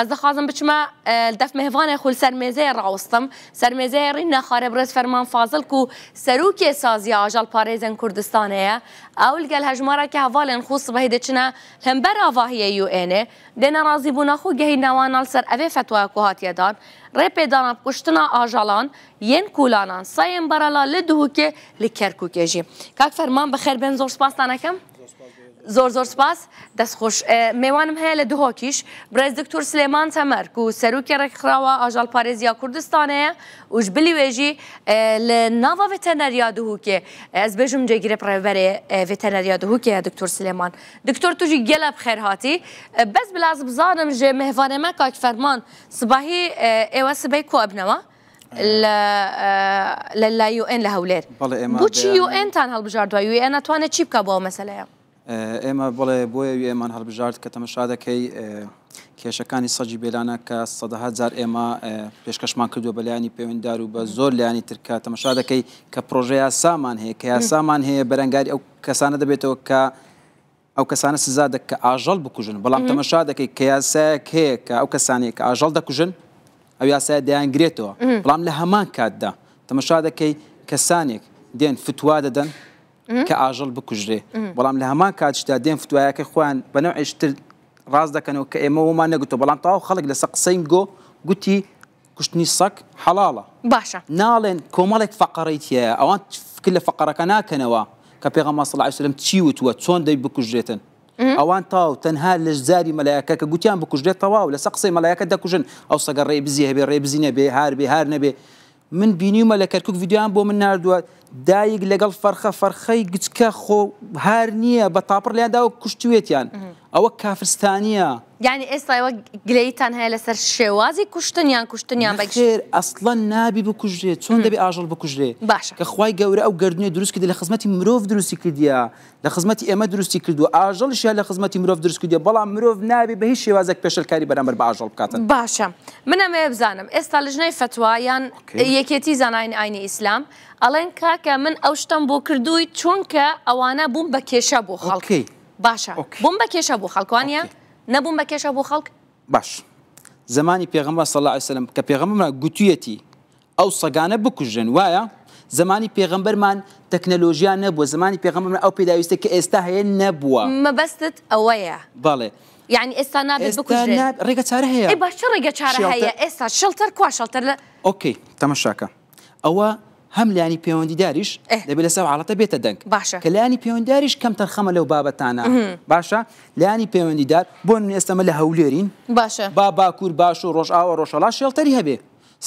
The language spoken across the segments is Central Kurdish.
Ez dixwazim biçime li def mêvanê xwe li ser mêzeyê rawestim. Ser mêzeyê rîn nexwarê birêz Ferman Fazil ku Serokê Saziya Ajalparêzên Kurdistanê ye. Ew li gel hejmareke hevalên xwe sibehê diçine li hember avahiyê UN'ê. Dê nerazîbûna xwe gehîne wan li ser evê fetwaya ku hatiye dan. Rêpêdana bi kuştina ajalan yên kolanan sayên barala li Dihokê li Kerkûkê jî. Kak Ferman bi xêr bên zor spas te nekim. Zor zor spas. Dest xweş. Mêwanim heye li Dihokîş. Birêz Diktor Silêman Temer ku Serokê Rêkxirawa Ajalparêziya Kurdistanê ye û ji bilî wê jî li nava Veteneriya Dihokê ez bêjim cêgirê birêveberê Veteneriya Dihokê ye Diktor Silêman. Diktor tu jî gelek bi xêr hatî. Bes bila ez bizanim ji mêvanê me Kak Ferman sibahî êwe sibey ku ebnewa li li UN li Hewlêr. Boçî UN tan hilbijardiwa UN atwane çi bika bo ew meseleya? ئێمە بەڵێ بۆیە UNمان هەڵبژارد کە تەمەشا دەکەی کێشەکانی سەگی بێلانە کە سەدەها جار ئێمە پێشکەشمان کردووە بە لایەنی پەیوەنددار و بە زۆر لایەنی تر کە تەمەشا دەکەی کە پرۆژە یاسامان هەیە کە یاسامان هەیە بەرەنگاری ئەو کەسانە دەبێتەوە کە ئەو کەسانە سزا دەک کە ئاژەڵ بکوژن بەڵام تەمەشا دەکەی کە یاسایەک هەیە کە ئەو کەسانەیە کە ئاژەڵ دەکوژن ئەو یاسایە دەیانگرێتەوە بەڵام لە هەمان کاتدا تەمەشا دەکەی کەسانێک دێن فتوا دەدەن کە ئاژەڵ بکوژرێ بەڵام لە هەمان کاتشدا دێن فتوایەکە خۆیان بە نەوعێکی تر ڕاست دەکەنەوە کە ئێمە وەمان نەگوتووە بەڵام تەواو خەڵک لەسەر قسەی گۆ گوتی کوشتنی سەگ حەڵاڵە. باشە. ناڵێن کۆمەڵێک فەقەڕەی تیایە ئەوان فکر لە فەقەڕەکە ناکەنەوە کە پێغەمبەر صلی اللە علیە وسلم چی وتووە چۆن دەی بکوژرێتن ئەوان تەواو تەنها لە زاری مەلایەکە کە گوتیان بکوژرێت تەواو لەسەر قسەی مەلایەکە دەکوژن ئەو سەگە ڕێی بزی هەبێ ڕێی بزی نەبێ هار بێ هار نەبێ من بینیومە لە کەرکوک ڤیدیۆیان بۆ من ناردووە دایک لەگەڵ فەرخە فەرخەی گچکە خۆ هار نییە بە تاپڕ لێیان داوە کوشتوێتیان ئەوە کافرستانیە. یانی ئێستا ئێوە گلەییتان هەیە لەسەر شێوازی کوشتن یان کوشتنیان بە گشتی؟ نەخێر ئەسڵەن نابی بکوژرێ چۆن دەبێ ئاژەڵ بکوژرێ باشە. کە خوای گەورە ئەو گەردونیە دروست کردی لە خزمەتی مرۆڤ دروستی کردیە لە خزمەتی ئێمە دروستی کردووە ئاژەڵیش هەر لە خزمەتی مرۆڤ دروست کردووە بەڵام مرۆڤ نابێ بە هیچ شێوازێک پێشێلکاری بەرامبەر بە ئاژەڵ بکاتن. باشە من ئەمەوێ بزانم ئێستا لجنەی فەتوا یان یەکێتی زانایانی ئاینی ئیسلام ئەڵێن کاکە من ئەو شتەم بۆ کردووی چونکە ئەوانە بوون بە کێشە بۆ خەڵک باشە بوون بە کێشە بۆ خەڵک وانە نەبوون بە کێشە بۆ خەڵک؟ باش زمانی پێغەمبەر صلی اللە علیە وسلم کە پێغەمبەرمان گوتویەتی ئەو سەگانە بکوژرێن وایە؟ زمانی پێغەمبەرمان تەکنەلۆژیا نەبووە زمانی پێغەمبەرمان ئەو پێداویستە کە ئێستا هەیە نەبووە. مەبەستت ئەوەیە؟ بەڵێ. یعنی ئێستا نابێت بکوژرێن؟ ئێستا ڕێگە چارە هەیە. ئەی باش چ ڕێگە چارە هەیە ئێستا؟ shelter کوا shelter لە. okay تەمەشاکە ئەوە هەم لایەنی پەیوەندیداریش دەبێت لەسەر حاڵەتە بێتە دەنگ باشە کە لایەنی پەیوەندیداریش کەم تەرخەمە لەو بابەتانە باشە لایەنی پەیوەندیدار بۆ من ئێستا مە لە هەولێرین باشە با باکوور باشوور ڕۆژئاوا ڕۆژهەڵات shelter ی هەبێ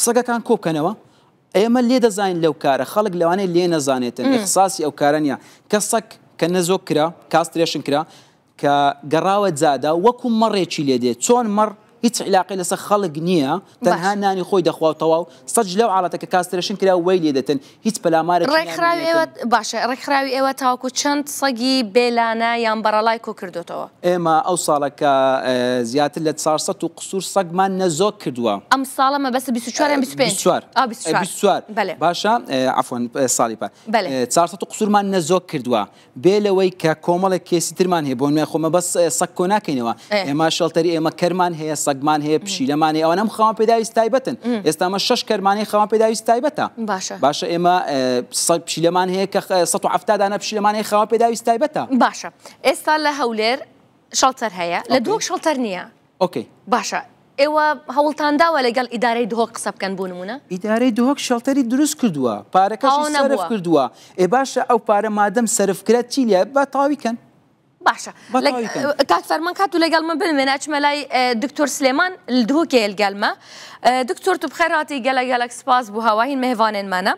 سەگەکان کۆبکەنەوە ئێمە لێ دەزانین لەو کارە خەڵک لەوانەیە لێ نەزانێتن ئیخساسی ئەو کارە نییە کە سەگ کە نەزۆک کرا castration کرا کە گەڕاوە جادە وەکو مەڕێکی لێ دێ چۆن مەڕ هیچ عیلاقەی لەسەر خەڵک نییە تەنها نانی خۆی دەخوا و تەواو سەگ لەو عاڵەتە کە castration کرا وەی لێ دێتن هیچ پەلامارێکی ڕێکخراوی ئێوە باشە ڕێکخراوی ئێوە تاوەکو چەند سەگی بێلانە یان بەڕەڵای کۆ کردۆتەوە؟ ئێمە ئەو ساڵە کە زیاتر لە 400 و قسوور سەگمان نەزۆک کردووە. ئەم ساڵە مەبەستت 24 یان 25؟ 24 ئا 24 24 بەلێ. باشە عەفوەن ساڵی پار بەلێ. 400 و قسوورمان نەزۆک کردووە بێ لەوەی کە کۆمەڵێک case ی ترمان هەیە بۆ نمونە خۆ مە بەس سەگ کۆ ناکەینەوە ئێمە shelter ی ئێمە کەرمان هەیە سەگمان هەیە پشیلەمان هەیە ئەوانە هەموو خاوەن پێداویست تایبەتن ئێستا مە شەش کەرمان هەیە خاوەن پێداویست تایبەتە باشە باشە ئێمە سەگ پشیلەمان هەیە کە 170 دانە پشیلەمان هەیە خاوەن پێداویست تایبەتە. باشە ئێستا لە هەولێر shelter هەیە لە دهۆک shelter نییە. okay. باشە ئێوە هەوڵتان داوە لەگەڵ ئیدارەی دهۆک قسە بکەن بۆ نمونە؟ ئیدارەی دهۆک shelter ی دروست کردووە پارەکەشی سەرف کردووە ئێ باشە ئەو پارە مادەم سەرف کرا چی لێ با تەواوی کەن. باشە کاک فەرمان کات و لەگەڵ من بمێنە ئەچمە لای دکتۆر سلێمان لە دهۆکێ لەگەڵمە دکتۆر تو بخێر هاتی گەلە گەلەک سپاس بوو هەواهین مهێوانێن مەنە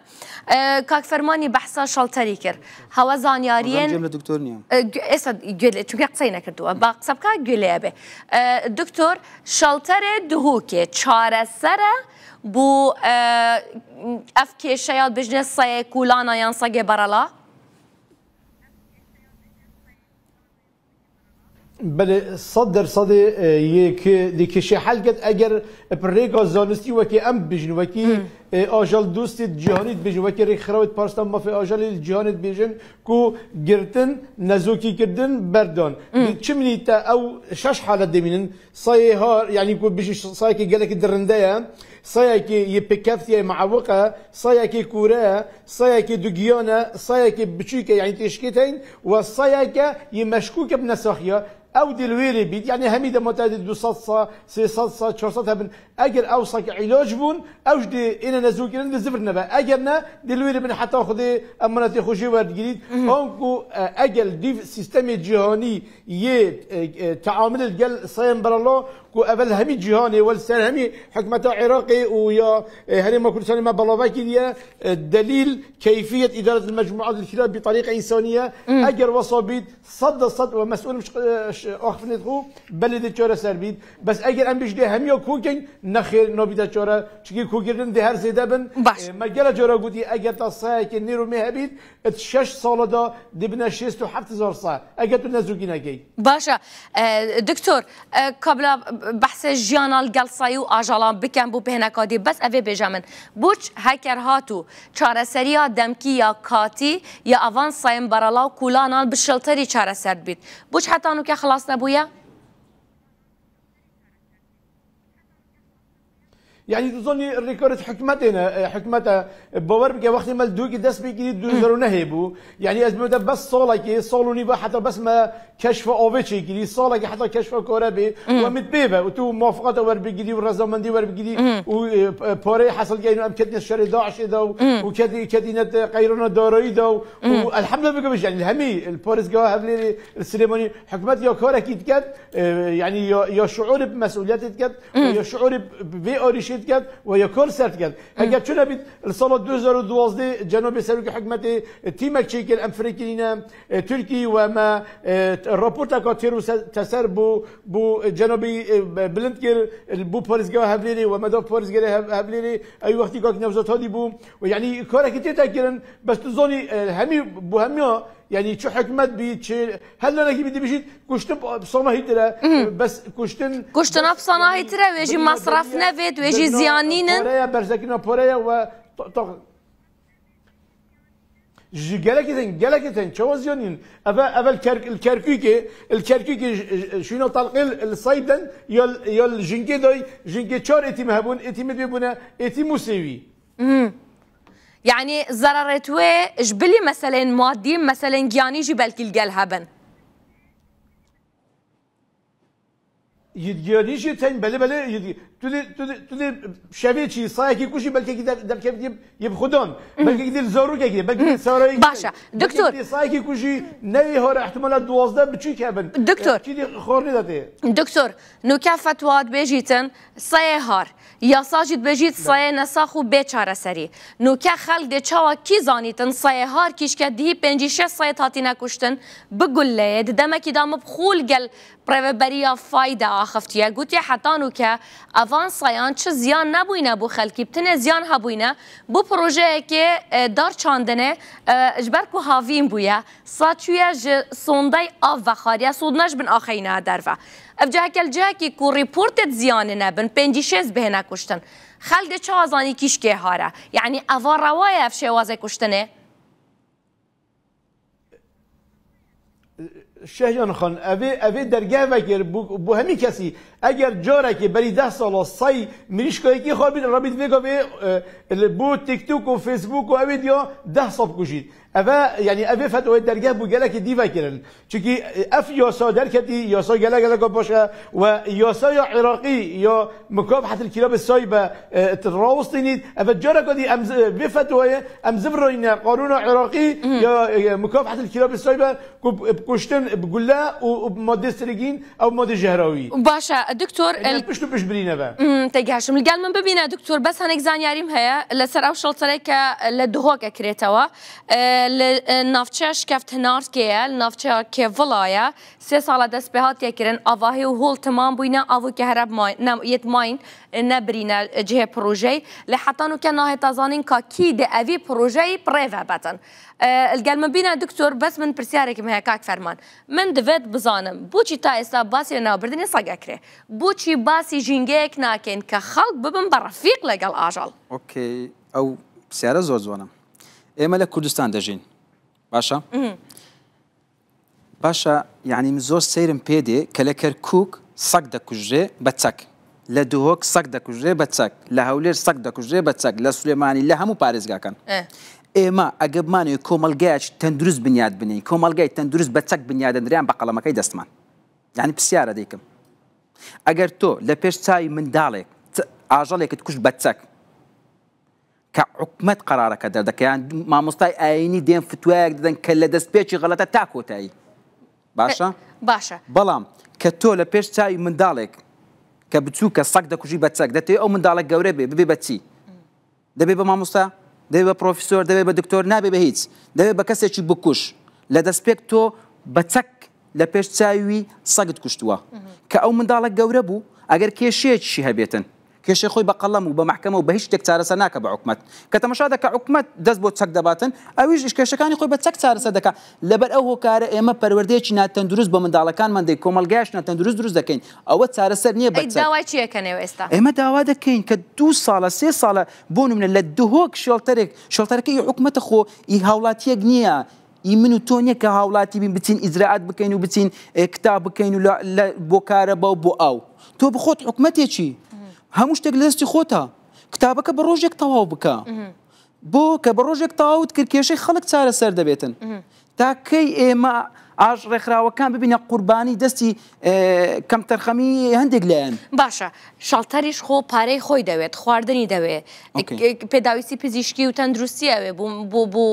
کاک فەرمانی بەحسا shelter ی کرد هەوە زانیاریێن گوێم لە دکتۆر نییە ئێستا گوێ لێ چونکە قسەی نەکردووە با قسە بکە گوێ لێ ئەبێ دکتۆر shelter ێ دهوکێ چارەسەرە بۆ ئەف کێشەیە بژنە سەیە کولانا یان سەگێ بەرەڵا بەێ سەد دەرسەدێ یەک دێ کێشێ حەل کەت ئەگەر پرێکا زانستی وەکی ئەم بژن وەکی ئاژەڵ دۆستی جیهانی دبێژن، وەکی رێکخراوێت پارستان مافی ئاژەڵی جیهانی دبێژن کو گرتن، نەزۆکی کردن، بەردان. چ منی تا ئەو شەش حالەت دەبینن، سایە هار، یعنی کو بژی سایەکی گەلێکی دڕندەیە، سایەکی یە پێکەفتیە معوقە، سایەکی کورەیە، سایەکی دوگیانە، سایەکی بچووکە یعنی تێشکێت هەین و سایەکە یە مەشکوکە بنەساخیە. ئەو دلوێرێ بیت، یعنی هەمی دەمەتا 200 سا، 300 سا، 400 هەبن، ئەگەر ئەو ساک عیلاج بوون، ئەوش دێ ئێنە نەزووکردن دێ زفر نەبە، ئەگەر نە دلوێرێ بن حتا خودێ ئەمانەتی خۆشی وەرگریت. ئەنکو ئەگەر دیو سیستەمی جیهانی یە تعامل گەل سایم بەرەڵا کو ئەول هەمی جیهانی وەل سەر هەمی حکومەتە عێراقی و یا هەرێمە کوردستانی ما بەڵاوە کردیە دلیل كيفية إدارة المجموعات الكلاب بطريقة إنسانية. أجر وصابيت صد صد ومسؤول مش أخف ندخو بلد تشورة سربيت، بس أجر أم بيش ده هميا كوكين نخير نبيدا تشورة شكي كوكين ده هر زيادة بن. باش. ما جرى جرى قوتي أجر تصاي كنيرو مهبيت الشش صالة ده دبنا شيست وحفت زار صا أجر تنزوجينا جاي. باشا دكتور قبل بحث جيانا الجلسة وأجلان بكم بو بهناك دي بس أبي بجامن بوش هكر هاتو چارە سەریا دەمکی یا کاتی یا ئەوان سایم بەرەڵا و کوڵانان بشڵتەری چارەسەر بیت، بۆچ حتانوکە خلاص نەبوویە؟ يعني تظني ريكورد حكمتنا حكمتها باور بك وقت ما دوكي دست بيجي دو نهبو، يعني ازمه بس صالك صالوني حتى بس ما كشف اوفيتشي كي صالك حتى كشف كوربي ومتبيبه وتو موافقه ور بيجي والرزامندي ور بيجي وبوري حصل جاي ام كدنا الشر داعش دا وكدي كدينه قيرنا داراي دا والحمد لله بك يعني الهمي الباريس جا هبلي السليماني حكمت يا كورا كي تكد يعني يا شعور بمسؤوليات تكد ويا شعور بي اريشي کرد و یا کار سرد کرد. اگر چون بید سال 2012 جناب سروک حکومت تیمک چیکر افریقینا ترکی و ما راپورت کا تیرو تسر بو بو جنابی بلند کرد بو پارزگاه هبلیری و مدار پارزگاه هبلیری ای وقتی که نوزاد هادی بو و یعنی کاری که تکرن بس تو همی بو همیا يعني شو حكمت بي هل انا كي بدي بجيت كشتن بصناهي ترى بس كشتن كشتن بصناهي ترى ويجي مصرف نفت ويجي زيانين بوريا برزكنا بوريا و جالك جالك شو زيانين ابا الكركوكي الكركوكي شنو طلقل الصيدن يل يل جنكي دوي جنكي تشار اتي مهبون اتي مدبونه اتي موسوي. يعني ضررت وي جبلي مثلا مادي مثلا جياني جبالك الجال هبن يدجاني شي تين بلي بلي تولي تولي تولي شبيتشي صايكي كلشي بلكي كي يبخدون بلكي كي زاروكا كي بلكي ساراي. باشا دكتور صايكي كلشي نوي هور احتمالات 12 بتشي هبن دكتور كي خورني داتي دكتور نو فتوات بيجيتن صايهار یا ساجد بجیت سایه نساخ و بیچاره سری نو که خلق ده چاوا کی زانیتن سایه هار کیش که دهی پنجی شش سایه تاتی نکشتن بگله ده دمکی دام بخول گل پروبریا فایده آخفتیه گوتی حتی نو که اوان سایان چه زیان نبوینه بو خلکی بتنه زیان هبوینه بو پروژه که دار چاندنه اجبر کو هاوین بویه ساچویه ج سوندای آف و خاریه سودنش بن آخینه درفه اف جهکل جهکی کو ریپورتت زیان نبن پنجی شش به نکشتن خلق چه آزانی کیش که هاره یعنی اوان روای اف شوازه کشتنه. شهیان خان اوی اوی درگاه وکر بو همی کسی اگر جاره که بری 10 سال سای مریشکایی کی خار بید رابید ویگا بو تیک توک و فیسبوک و اوی دیا 10 سال کشید اوه یعنی اوی فتوای درگاه بو گله که دی وکرن چونکی اف یاسا درکتی یاسا گله گله باشه و یاسا یا عراقی یا مكافحة الكلاب السايبة تراوستيني اوه جاره کدی ام وی فتوای ام زبرین قانون عراقی یا مكافحة الكلاب السايبة کشتن بقوله وبماده سرگین او ماده جهراوی. باشا دكتور پشت پشت برینه با تگهشم لقال من ببینه دكتور بس هنك زانیاریم هەیە لەسەر ئەو شڵتەرێکە لە دهۆک ئەکرێتەوە لە ناوچە شکەفت هەنارکەیە لە ناوچە کێڤڵایە 3 ساڵە دەست پێ هاتیەکردن ئاواهی و هۆڵ تەمام بووینە ئاوکە هەرە یەت ماین نەبرینە جهێ پرۆژەی لە حەتانوکە ناهێتە زانین کا کی دە ئەوی پرۆژەی پڕێڤە بەتن. لەگەڵ من بینە دکتۆر بەس من پرسیارێکم هەیە کاک فەرمان من دەبێت بزانم بۆچی تا ئێستا باسی لە ناوبردنی سەگ ئەکرێ بۆچی باسی ژینگەیەک ناکەین کە خەڵک ببن بە ڕەفیق لەگەڵ ئاژەڵ؟ okay. ئەو پرسیارە زۆر جوانە. ئێمە لە کوردستان دەژین باشە؟ باشە یعنی من زۆر سەیرم پێ دێ کە لە کەرکوک سەگ دەکوژرێ بە چەک لە دهۆک سەگ دەکوژرێ بە چەک لە هەولێر سەگ دەکوژرێ بە چەک لە سلێمانی لە هەموو پارێزگاکان ئێمە ئەگە بمانەوێ کۆمەڵگایەکی تەندروست بنیات بنێین کۆمەڵگای تەندروست بە چەک بنیات دەنرێ یان بە قەڵەمەکەی دەستمان یعنی پرسیارە دەیکەم ئەگەر تۆ لە پێش چاوی منداڵێک ئاژەڵێکت کوشت بە چەک کە حکومەت قەرارەکە دەردەکە یان مامۆستای ئایینی دێن فتوایەک دەدەن کە لە دەستپێکی غەڵەتە تا کۆتایی باشە باشە بەڵام کە تۆ لە پێش چاوی منداڵێک کە بچووکە سەگ دەکوژی بە چەک دەتەوێ ئەو منداڵە گەورە بێ ببێ بە چی دەبێ بە مامۆستا دەبێ بە پرۆفیسۆر دەبێ بە دکتۆر نابێ بە هیچ دەبێ بە کەسێکی بکوش لە دەستپێک تۆ بە چەک لە پێش چاوی سەگت کوشتووە کە ئەو منداڵە گەورە بوو ئەگەر کێشەیەکیشی هەبێتن کێشەی خۆی بە قەڵەم و بە مەحکەمە و بە هیچ شتێک چارەسەر ناکا بە حکومەت. کە تەمەشا دەکا حکومەت دەست بۆ چەک دەباتن، ئەویش کێشەکانی خۆی بە چەک چارەسەر دەکا. لەبەر ئەو هۆکارە ئێمە پەروەردەیەکی ناتەندروست بۆ منداڵەکانمان دەین، کۆمەڵگایەکی ناتەندروست دروست دەکەین. ئەوە چارەسەر نییە بە ئەی چەک. داوای چی ئەکەن ئێوە ئێستا؟ ئێمە داوا دەکەین کە دوو ساڵە، سێ ساڵە بۆ نمونە لە دهۆک shelter ێک، shelter ەکە ئی حکومەتە خۆ ئی هاوڵاتییەک نییە، ئی من و تۆ نییە کە هاوڵاتی بین بچین ئیجرائات بکەین و بچین کتاب بکەین و لە بۆ کارەبا و بۆ ئاو. تۆ بخۆت حکومەتێکی هەموو شتێک لە دەستی خۆتە کتابەکە بە ڕۆژێک تەواو بکە. بۆ کە بە ڕۆژێک تەواوت کرد کێشەی خەڵک چارەسەر دەبێتن. تا کەی ئێمە ئاژ ڕێکخراوەکان ببینە قوربانی دەستی کەمتەرخەمی هەندێک لایەن. باشە shelter یش خۆ پارەی خۆی دەوێت، خواردنی دەوێ، پێداویستی پزیشکی و تەندروستی ئەوێ بۆ بۆ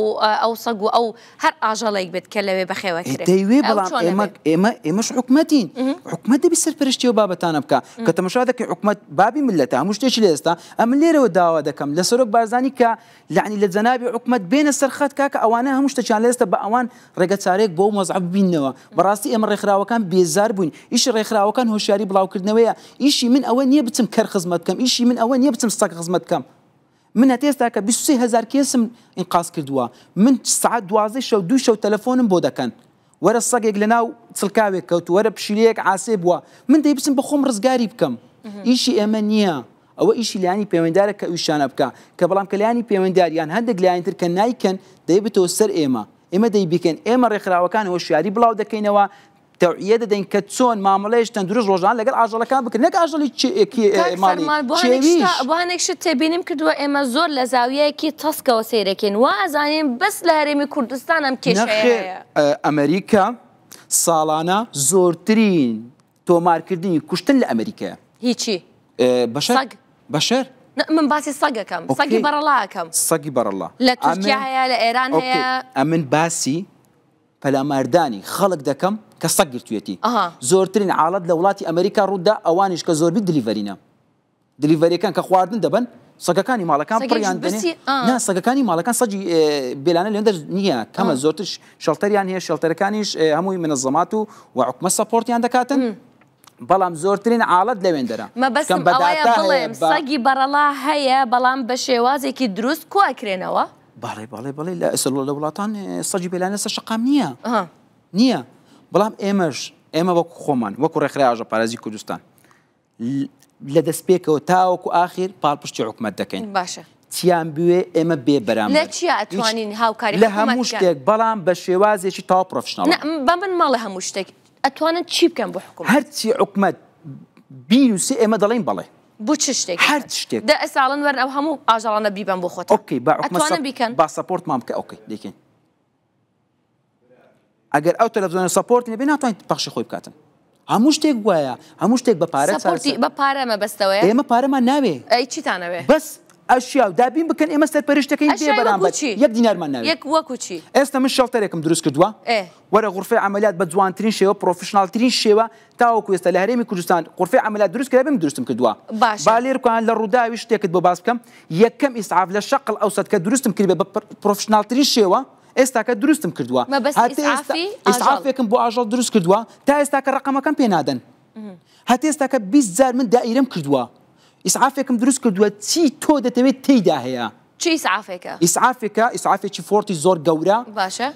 ئەو سەگ و ئەو هەر ئاژەڵێک بێت کە لەوێ بەخێوە کرێ. دەیوێ بەڵام ئێمە ئێمە ئێمەش حکومەتین حکومەت دەبی سەرپەرشتی ئەو بابەتانە بکا کە تەمەشا دەکەی حکومەت بابی ملەتە هەموو شتێکی لە ئێستا ئەمن لێرەوە داوا دەکەم لە سەرۆک بارزانی کە یەعنی لە جەنابی حکومەت بێنە سەر خەت کاکە ئەوانە هەموو شتەکیان لە ئێستا بە ئەوان ڕێگە چارەیەک بۆ ئەو وەزعە ببیننەوە بەڕاستی ئێمە ڕێکخراوەکان بێزار بووین ئیشی ڕێکخراوەکان هۆشیاری بڵاوکردنەوەیە ئیشی من ئەوە نییە بچم کەر خزمەت بکەم ئیشی من ئەوە نییە بچم سەگ خزمەت بکەم من هەتا ئێستا کە 23 هەزار case م ئینقاز کردووە من سەعات دوازدەی شەو دوو شەو تەلەفۆنم بۆ دەکەن وەرە سەگێک لە ناو چڵکاوێک کەوت وەرە پشیلەیەک عاسێ بووە من دەی بچم بە خۆم ڕزگاری بکەم ئیشی ئێمە نییە ئەوە ئیشی لایەنی پەیوەندیدارە کە ئەویشانە بکا کە بەڵام کە لایەنی پەیوەندیدار یان هەندێک لایەنی تر کە نایکەن دەیبتەوە سەر ئێمە ئێمە دەیبیکەین ئێمە ڕێکخراوەکان هۆشیاری بڵاو دەکەینەوە تەوعیە دەدەین کە چۆن مامەڵەیەکی تەندروست ڕۆژانە لەگەڵ ئاژەڵەکان بکرێت نەک ئاژەڵی کاک ماڵی فەرمان بۆ هەندێک کێویش. شتە بۆ هەندێک شت تێبینیم کردووە ئێمە زۆر لە زاویەیەکی تەسکەوە سەیرەکەین وا ئەزانین بەس لە هەرێمی کوردستان ئەم کێشەیە نەخێر هەیە. ئەمەریکا ساڵانە زۆرترین تۆمارکردنی کوشتن لە ئەمەریکایە. هیچی؟ بەشەر سەگ؟ بەشەر. نا من باسی سەگەکەم سەگی okay بەڕەڵا ئەکەم. سەگی بەڕەڵا لە تورکیا ئەمن هەیە لە ئێران okay هەیە. ئەمن باسی پەلاماردانی خەڵک دەکەم کە سەگ گرتویەتی. ئەها. زۆرترین عاڵەت لە وڵاتی ئەمەریکا ڕوودا ئەوانیش کە زۆربی delivery نە. delivery ەکان کە خواردن دەبەن سەگەکانی ماڵەکان سەگێکیش پڕیان دەنێ برسی ئا. نا سەگەکانی ماڵەکان سەگی بێلانە لێندەر نییە کەمە زۆرتر shelter یان هەیە shelter ەکانیش هەمووی منەزەمات و و حکومەت support یان دەکاتن بەڵام زۆرترین عاڵەت لەوێندەرە مەبەستم بە ئەوەیە داتا هەیە بڵێم بە سەگی بەڕەڵا هەیە بەڵام بە شێوازێکی دروست کۆئەکرێنەوە؟ بەڵێ بەڵێ بەڵێ لە ئێستا لە وڵاتان سەگی بێلانە سەر شەقام نییە ئەها. نییە بەڵام ئێمەش ئێمە وەکو خۆمان وەکو ڕێکخراوی ئاژەڵپارێزی کوردستان لە دەستپێکەوە تاوەکو ئاخیر پاڵپشتی حکومەت دەکەین. باشە. چیان بوێ ئێمە بێ بەرامبەر. لە چیا ئەتوانین هاوکاری لە هەموو شتێک بەڵام بە شێوازێکی تەواو professional. نا بە من مەڵێ هەموو شتێک ئەتوانن چی بکەن بۆ حکومەت؟ هەرچی حکومەت بینووسێ ئێمە دەڵێین بەڵێ. بۆ چ شتێک؟ هەر شتێک. دە ئێستا ئەڵێن وەرن ئەو هەموو ئاژەڵانە بیبەن بۆ خۆتان. okay با حکومەت ئەتوانن بیکەن؟ با support مان بکە okay دەیکەین. ئەگەر ئەو تەلەفزیۆنە support نەبێ ناتوانێت پەخشی خۆی بکاتن هەموو شتێک وایە هەموو شتێک بە پارە support ی بە پارە مەبەستەوەیە ئێمە پارەمان ناوێ ئەی چیتانەوێ بەس ئەشیا و دابین بکەن ئێمە سەرپەرشتەکەین بێ بەرامبەر یەک دینارمان ناوێ یەک وەکو چی ئێستا من shelter ێکم دروست کردووە وەرە غرفەی عەمەلیات بە جوانترین شێوە professional ترین شێوە تاوەکو ئێستا لە هەرێمی کوردستان غرفەی عەمەلیات دروست کرابێ من دروستم کردووە باشە با لێرکان لە ڕووداوی شتێکت بۆ باس بکەم یەکەم ئیسعاف لە شەقل ئەوسەت کە دروستم کردبێ بە professional ترین شێوە ئێستاکە دروستم کردووە. مەبەست هەتا ئێستا ئیسعافی ئاژەڵ. ئیسعافێکم بۆ ئاژەڵ دروست کردووە تا ئێستاکە ڕەقەمەکەم پێ نادەن. هەتا ئێستاکە 20 جار من دائیرەم کردووە. ئیسعافێکم دروست کردووە چی تۆ دەتەوێت تێیدا هەیە. چ ئیسعافێکە؟ ئیسعافێکە ئیسعافێکی فۆرتی زۆر گەورە. باشە.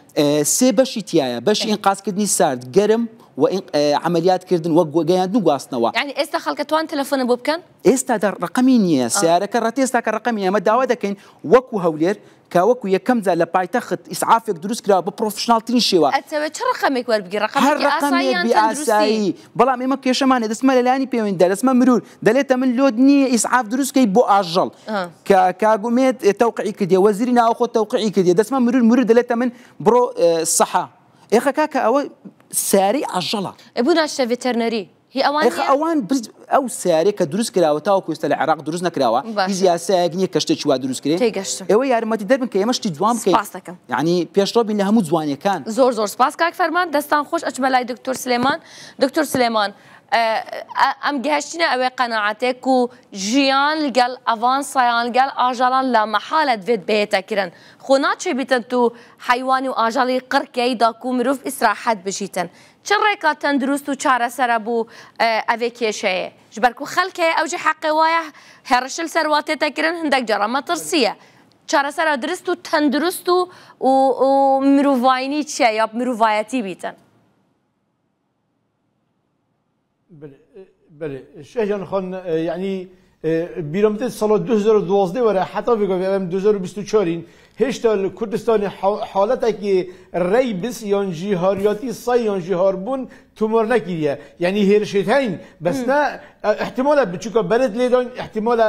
سێ بەشی تیایە بەشی ئینقازکردنی سارد، گەرم و و عەمەلیات کردن وە گەیاندن و گواستنەوە. یانی ئێستا خەڵکە توان تەلەفۆنە بۆ بکەن؟ ئێستا دا ڕەقەمی نییە سەیارەکە ڕەت ئێستا کە ڕەقەمی ئێمە داوا دەکەین وەکو هەولێر کە وەکو یەکەم جار لە پایتەخت ئیسعافێک دروست کراوە بە professional ترین شێوە. ئەتەوێ چ ڕەقەمێک وەربگری هەر ڕەقەمێکی ئاسایی ڕەقەمێک یان بی تەندروستی؟ ئاسایی بەڵام ئێمە کێشەمان هەیە دەچمە لە لایەنی پەیوەندیدار دەچمە مرور دەلێتە من لۆت نییە ئیسعاف دروست کەی بۆ ئاژەڵ کە کاک ئومێد تەوقعی کردیە وەزیری ناوخۆ تەوقعی کردیە دەچمە مرور مرور دەلێتە من بڕۆ سەحا ئێخە کاکە ئەوە سەیارەی ئاژەڵە. ئێ بۆ ناچتە ڤێتەرنەری؟ هی ئەوان ئێخە نییە؟ ئەوان برد ئەو سەیارەی کە دروست کراوە تاوەکو ئێستا لە عێراق دروست نەکراوە هیچ باشە. یاسایەک نییە کە شتێکی وا دروست کرێ تێگەشتم. ئێوە یارمەتیدەر بن کە ئێمە شتی جوان بکەین سپاست دەکەم. یانی پێشڕەو بین لە هەموو جوانیەکان. زۆر زۆر سپاس کاک فەرمان دەستان خۆش ئەچمە لای دکتۆر سلێمان دکتۆر سلێمان ئەم گەهشتینە ئەوێ قەناعەتێک و ژیان لەگەڵ ئەڤان سایان لەگەڵ ئاژەڵان لا مەحالە دڤێت بێتە کرن خۆ ناچێ بیتن تو حەیوانی و ئاژەڵی قڕکەی داکو مروڤ ئیسراحەت بژیتن چ ڕێکا تەندروست و چارەسەرە بوو ئەڤێ کێشەیێ ژبەر کو خەلک هەیە ئەو ژی حەقێ وایە هێڕشل سەر وا تێتە کرن هندەک جارا مەترسیە چارەسەرە درست و تەندروست و و مروڤاینی چیە یا مروڤایەتی بیتن. بەێ شەهیان خان یعنی بیرم دێت ساڵ 2012 وەرە حتا بگەێ ئەم 2024 هێشتا لە کوردستانی حالەتێکی ڕێی بس یان ژی هاریاتی سای یان ژی هاربوون تومار نەکردیە یعنی هێرشێت هەین بەس نە احتمالە بچووکە بەرد لێدان احتمالە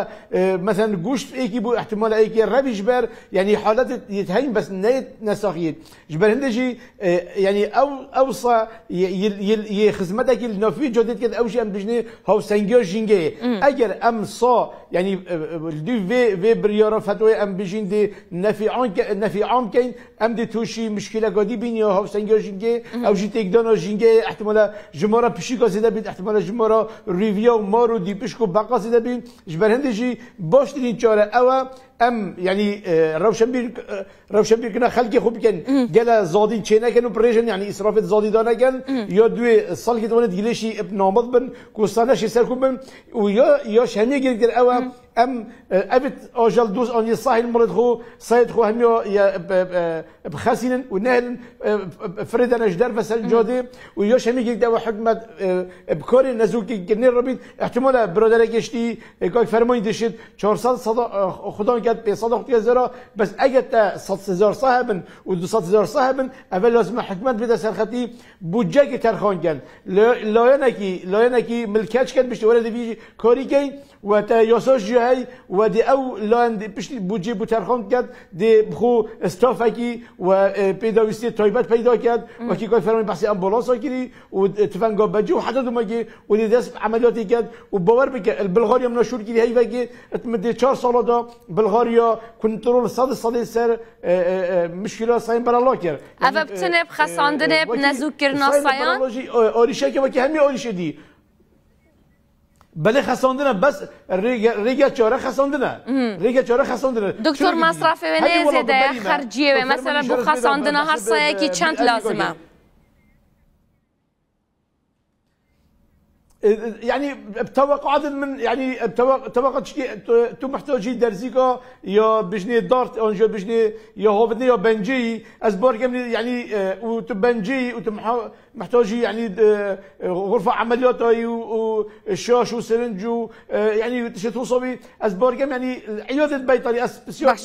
مثلا گوشت ئێکی بوو احتمالە ئێکی ڕەبیش بەر یعنی حالەت هەین بەس نەیت نەساخیت ژبەر هەندێکی یعنی ئەو ئەوسا یە خزمەتێکی نافی جادێت کرد ئەوشی ئەم بژنێ هاوسەنگیا ژینگەیە ئەگەر ئەم سا یعنی دوی وێ وێ بریارە فەتوای ئەم بژین دێ نەفی عام نەفی عام کەین ئەم دێ تووشی مشکلە گادی بین یا هاوسەنگیا ژینگەیە ئەو ژی تێکدانا ژینگەیە احتمالە ژمارە پشیکا زێدە بیت احتمالە ژمارە ڕیڤیا و مار و دیپشک و بەقا زێدە بین ژبەر هەندێکی باشترین چارە ئەوە ئەم یعنی ڕەوشەنبیر ڕەوشەنبیرکردنە خەلکی خۆ بکەن گەلە زادین چێ نەکەن و پرێژن یعنی ئیسرافت زادی دا نەکەن یا دوێ سەڵکی توانێت گلێشی نامەت بن کوستانەشی سەرکوب بن و یا یاش هەمیە گرنگتر ئەوە ئەم ئەبت ئاژەڵ دوست ئەنی ساحل مڵت خۆ سید خۆ هەمیە بخەسینن و نەهلن فرێدەنەش دەرفە سەر جادێ و یاش هەمیە گرنگتر ئەوە حکومەت بکارێ نەزووکردنی ڕبیت احتمالە برادەرێکشتی کاک فەرمانی دەشێت 400 خدان کرد 500 هزار بس اگر تا 100 هزار صاحبن و 200 هزار صاحبن اول لازم حکومت بده سرخطی بودجه که ترخان کن لایەنێکی لایەنێکی ملکەچ کرد بشتی وەرە دەبی کاری کەی و تا یاساش جی و دی ئەو لایەن پشتی بودجه بۆ تەرخان کرد دی بخۆ ستافێکی و پێداویستی تایبەت پەیدا کرد وەکی کاک فەرمانی بەحسی ئەمبولانسا کردی و تفەنگا بەجی و حتا دومەگی و دی دەست عملیاتی کرد و باوەڕ بکە بلغاریا مناشور کردی هەیڤەکی مدەی 4 ساڵە دا بلغاریا کنترۆل سەد سەدی سەر مشکلە ساین بەرەڵا کرد. ئەڤە بتنێ بخەساندنێ بنەزووکردنا سایان ئاریشەکە وەکی هەمی ئاریشە دی بەلێ خەساندنە بەس ڕێگە چارە خەساندنە ڕێگە چارە خەساندنە. دکتۆر مەسرافێ وێ زێدەیە خەرجیەوێ مەسەلەن بۆ خەساندنە هەر سایەکی چەند لازمە؟ يعني بتوقعات من يعني توقع تو محتاجي درزيكا يا بجني دارت انجو بجني يا هوفدني يا بنجي ازبار يعني وتبنجي محتاجي يعني غرفة عمليات وشاش وسرنج يعني توصبي ازبار يعني عيادة بيطري اسبسيال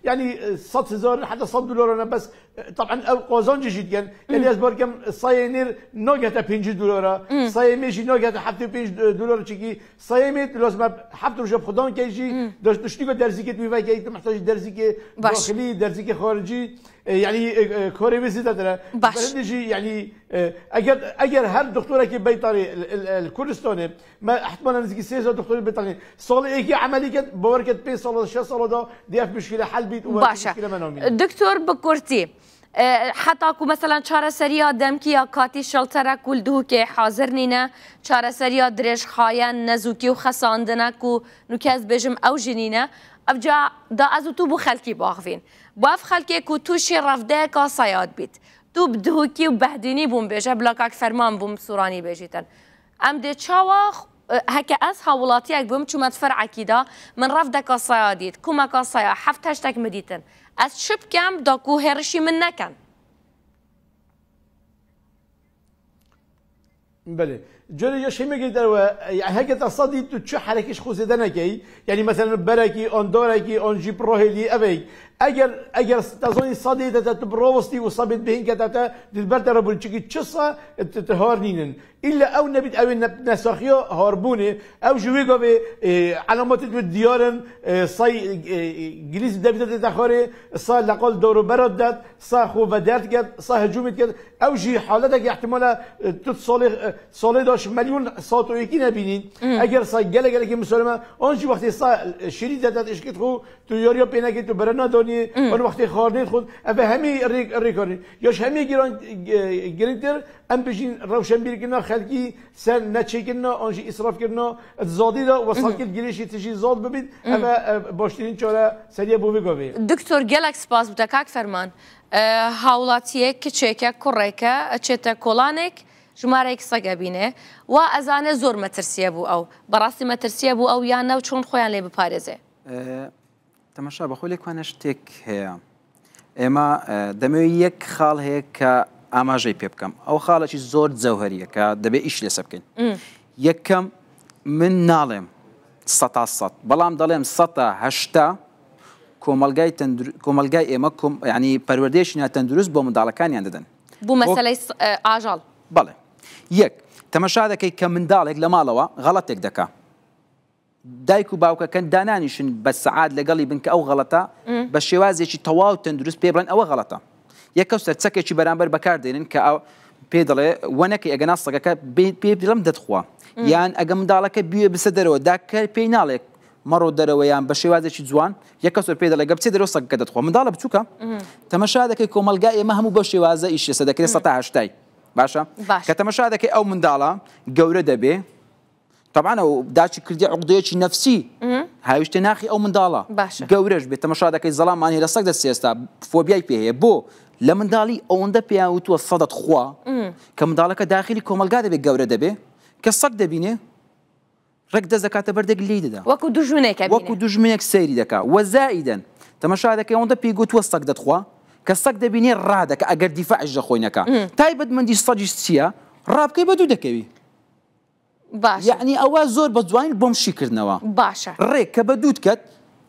يعني 100 هزار حتى 100 دولار انا بس طبعا او قازانج جيت يعني ازبار كم صاينير ناگهتا 5 دولار صايمي ناگهتا 75 دولار چکی صايمي لازم حفت رجب خدان كيجي داشت درزيك توي كي محتاج درزيك داخلي درزيك خارجي يعني كوري بزيادة باش يعني اگر اگر هر دكتور كي بيطري الكردستاني ما احتمال نزيك سيزا دكتور بيطري صال ايكي عملي بوركت بي صال شا صال دا دي اف مشكله حل بيت باشا دكتور بكورتي حتى مثلا چارەسەریە دەمکی یا کاتی شەڵتەرە کول دهوکێ حاضر نینە چارەسەریە درێژخایەن نەزوکی و خەساندنەک و نوکەس بێژم ئەو ژنینە ئەوجا دا ئەز و تو بۆ خەلکی باخڤین بۆ ئەف خەلکێک و تووشی ڕەفدەیەکا سەیاد بیت تو بدهوکی و بەهدینی بووم بێژە بلاکاک فەرمان بووم سوورانی بێژیتن ئەم دێ چاوە هەکە ئەس هاوڵاتیەک بووم چوومەت فەرعەکیدا من ڕەفدەکا سەیا دیت کومەکا سەیا حەفت هەشتێک مدیتن ئەس چ بکەم داکو هێڕشی من نەکەن؟ بەلێ جۆرێ یش هیمێکی دەروە یعنی هەکە تا سەدی تو چ حرەکیش خو زێدە نەکەی یعنی مثلا بەرەکی ئۆن دۆرەکی ئۆن ژی پڕۆهێلی ئەوەی ئەگەر ئەگەر تەزۆنی سەدی دەتە تو بڕۆوەستی و سەبێت بهین کە تاتە دلبەر دەرە بوون چکی چ سە هار نینن ئیلا ئەو نەبیت ئەوێ نەساخیە هاربوونێ ئەو ژ وێ گاوێ عەلاماتت دیارن سای گلیز دەبیتە دێتە خارێ سا لەقال دەوروبەرات دەت سا خۆ ڤەدەرد کرد سا هجومت کرد ئەو ژی حالەتێک احتمالە تو ساڵێ ساڵێ داش ملیون سات و یەکی نەبینین ئەگەر سا گەلە گەلێکی مسلمە ئەو ژی وەختی سا شیری دەدات ئشکت خو تو یاریا پێ نەکەیت تو بەرە نادانی ئەو وەختی خواردنیت خود ئەvە هەمی ڕێک ڕێکارن یاش هەمی گران گرنگتر ئەم بژین ڕەوشەنبیرکردنا خەلکی سەر نەچێکردنا ئەنژی ئیسرافکردنا زادیدا وەساکرد گرێشی تژی زاد ببیت ئەمە باشترین چارە سەریە بۆ بگاوێ. دکتۆر گەلەک سپاس بتە کاک فەرمان هاوڵاتیەک کچێکە کوڕێکە ئەچێتە کۆڵانێک ژمارەیەک سەگ ئەبینێ وا ئەزانێ زۆر مەترسیە بوو ئەو بەڕاستی مەترسیە بوو ئەو یان نە و چۆن خۆیان لێ بپارێزێ؟ تەماشا بەخۆی لێکوانە شتێک هەیە ئێمە دەمەوێت یەک خاڵ هەیە کە ئاماژەی پێ بکەم ئەو خاڵێکی زۆر جەوهریە کە دەبێت ئیش لەسە بکەین یەکەم من ناڵێم سەتا سەد بەڵام دەڵێم سەتا هەشتا کۆمەلگای کۆمەلگای ئێمە ینی پەروەردەیەکی ناتەندروست بۆ منداڵەکانیان دەدەن بۆ مەسەلەی ئاژەڵ بەڵێ یەک تەمەشا دەکەی کە منداڵێک لە ماڵەوە غەڵەتێک دەکا دایک و باوکەکەن دانانیشن بە سەعات لەگەڵی بن کە ئەو غەڵەتە بە شێوازێکی تەواو تەندروست پێ بڵێن ئەوە غەڵەتە. یەکەو سەر چەکێکی بەرامبەر بەکار دێنن کە ئەو پێ دەڵێ وەنەکەی ئەگەنا سەگەکە پێ بڵم دەتخوا یان ئەگە منداڵەکە بوێ بسە دەرەوە داکە پێی ناڵێ مەڕۆ دەرەوە یان بە شێوازێکی جوان یەکە سەر پێ دەڵێ گە بچێ دەرەوە سەگەکە دەتخوا منداڵە بچووکە تەمەشا دەکەی کۆمەڵگا ئێمە هەموو بەو شێوازە ئیش لەسەر دەکرێت 180 باشە کە تەمەشا دەکەی ئەو منداڵە گەورە دەبێ تەبعەن ئەو داچی کردی عقدەیەکی نەفسی هاویشتە ناخی ئەو منداڵە باشە گەورەش بێت تەمەشا دەکەی زەڵامان هەیە لە سەگ دەست ئێستا فۆبیای پێ هەیە بۆ لە منداڵی ئەوەندە پێیان وتووە سەدەت خوا کە منداڵەکە داخلی کۆمەلگا دەبێت گەورە دەبێ کە سەگ دەبینێ ڕێک دەست دەکاتە بەردێک لێی دەدا وەکو دوژمنێکە وەکو دوژمنێک سەیری دەکا وەزائیدەن تەمەشا دەکەی ئەوەندە پێی گوتووە سەگ دەتخوا کە سەگ دەبینێ ڕادەکە ئەگەر دیفاعش لە خۆی نەکا تایبەتمەندی سەگیش چییە ڕابکەی بە دوو دەکەوی باشە. یەعنی ئەوە زۆر بە جوانی بۆم شیکردنەوە. باشە. ڕێک کە بە دووت کەت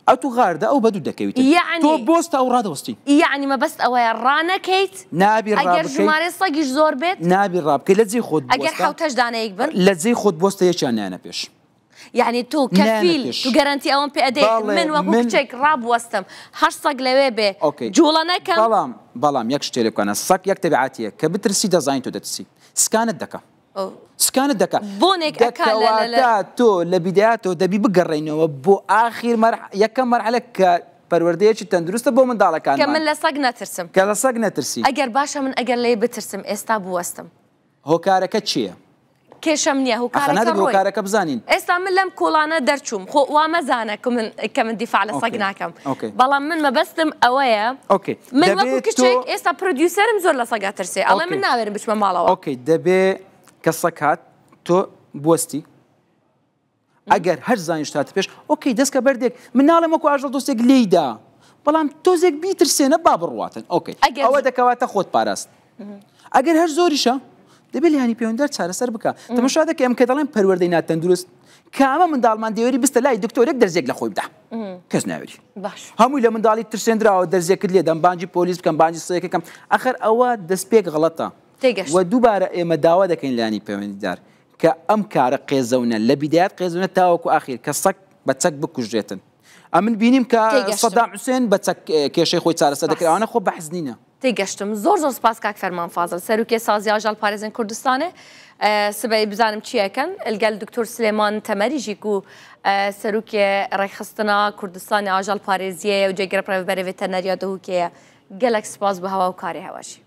ئەتوو غاردە ئەو بە دووت دەکەویتن. یەعنی. تۆ بۆستە ئەو ڕادەوەستی. یەعنی مەبەست ئەوەیە ڕانەکەیت. نابی ڕابکەی. ئەگەر ژمارەی سەگیش زۆر بێت. نابی ڕابکەی لە جێی خۆت بوەستە. ئەگەر حەوتەش دانەیەک بن. لە جێی خۆت بوەستە یەکیان نایەنە پێش. یەعنی تۆ کەفیل تۆ گەرەنتی ئەوەم پێ ئەدەیت من وەکو کچێک ڕابوەستم هەر سەگ لەوێ بێ جوڵە نەکەم. بەڵام بەڵام یەک شتێ لێ بکەنە سەگ یەک تەبیعەتیە کە بترسی دەزانی تۆ دەترسی سکانت دەکا. سکانت دەکا بۆنێک ئەکا لە لە لە کەواتە تۆ لە بیدایەتەوە دەبی بگەڕێینەوە بۆ ئاخیر مەرح یەکەم مەرحەلە کە پەروەردەیەکی تەندروستە بۆ کە منداڵەکانمان من لە سەگ نەترسم کە لە سەگ نەترسی ئەگەر باشە من ئەگەر لێی بترسم ئێستا بوەستم هۆکارەکە چییە؟ کێشەم نییە ئەخە هۆکارەکە نادەبی ڕۆی هۆکارەکە بزانین ئێستا من لەم کۆڵانە دەرچووم خۆ وا مەزانە کە من کە من دیفاع لە سەگ okay ناکەم okay بەڵام من مەبەستم ئەوەیە okay من وەکو دەبێ تۆ کچێک ئێستا producer م زۆر لە سەگ ئەترسێ ئەڵێ من okay ناوێرم بچمە ماڵەوە okay دەبێ کە سەگ هات تۆ بوەستی ئەگەر هەر زانیشت هاتە پێش okay دەستکە بەردێک من ناڵێم وەکو ئاژەڵ دۆستێک لێیدا بەڵام تۆزێک بیترسێنە با بڕواتن okay ئەگەر ئەوە دەکەواتە خۆت پاراست ئەگەر هەر زۆریشە دەبێت لایەنی پەیوەندیدار چارەسەر بکە تەمەشا دەکەی ئەم کە دەڵێن پەروەردەی ناتەندروست کامە منداڵمان دەیوەری بستە لای دکتۆرێک دەرزێک لە خۆی بدا کەس ناوێری باش هەمووی لە منداڵی ترسێندراوە دەرزێکت لێدەم بانگی پۆلیس بکەم بانگی سەیەکەکەم ئەخەر ئەوە دەستپێک غەڵەتە تێگەشتم. و دووبارە ئێمە داوا دەکەین لایەنی پەیوەندیدار کە ئەم کارە قێزەونە لە بیدایەت قێزەونە تاوەکو ئاخیر کە سەگ بە چەک بکوژرێتن ئەمن بینیم کە تێگەشتم. سەدام حوسێن بە چەک کێشەی خۆی چارەسەر دەکرد سپاس. ئەوانە خۆ بەحس نینە. تێگەشتم زۆر زۆر سپاس کاک فەرمان فازل سەروکێ سازی ئاژەڵ پارێزن کوردستانێ سبەی بزانم چیەکەن الگەل دکتۆر سلێمان تەمەری ژیک و سەروکێ ڕێکخستنا کوردستانی ئاژەڵ پارێزیەیە و جێگرە پرێڤبەرێ ڤێتەرنەریا دهوکێیە گەلەک سپاس بۆ هەوا و کارێ هەواشی.